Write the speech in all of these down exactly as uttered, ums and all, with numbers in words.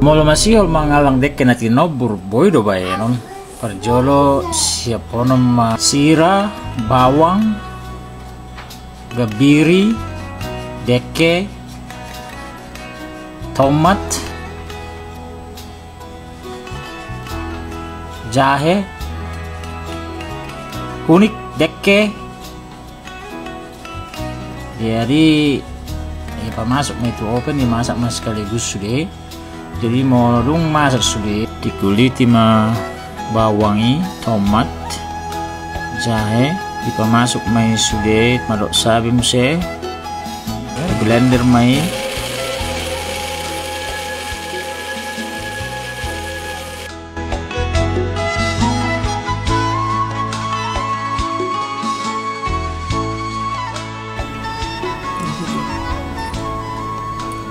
Molo masihol mangallang dengke na tinombur, boi do baenon. Parjolo siaphonon ma sira, bawang, gambiri, dengke, tomat, jahe, kunik, dengke. Jadi, eh, pamasuk ma i tu oven, dimasak ma sekaligus sude. Jadi, molo dung masak sude, dikuliti ma bawang i, tomat, jahe, dipamasuk ma i sude, mandok sabi muse, blender ma i.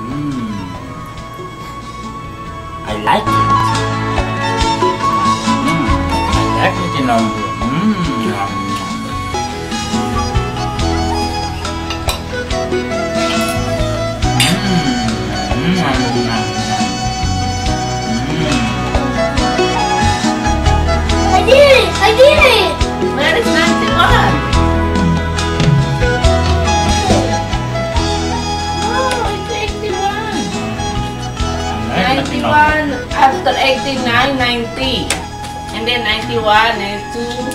Mm. I like it. Mm. I like it, you know. Mm. I did it! I did it! Where is ninety-one? Oh, it's eighty-one. Ninety-one, after eighty-nine, ninety. And then ninety-one, ninety-two,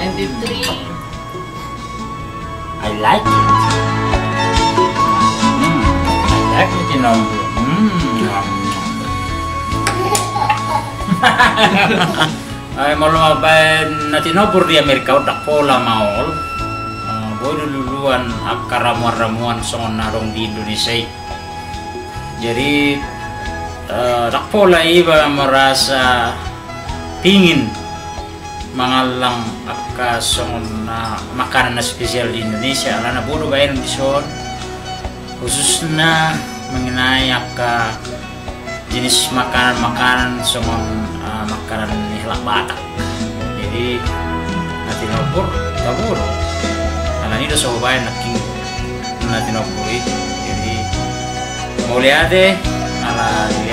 ninety-three. I like it. Mm, I like it, you know. Mm. Ai, molo mambaen na tinombur di Amerika on, ndang pola maol. Eh, boi do luluan angka ramuan-ramuan songon na adong di Indonesia i. Jadi, eh, ndang pola iba merasa pingin mangallang angka songon na makanan na spesial di Indonesia, alana boi do baenon dison, khususna mengenai angka jenis makanan-makanan songon, eh, makanan ni halak Batak. Jadi, na tinombur, tabo do. Alani do so hubaen nangkin na tinombur i. Jadi, mauliate ala di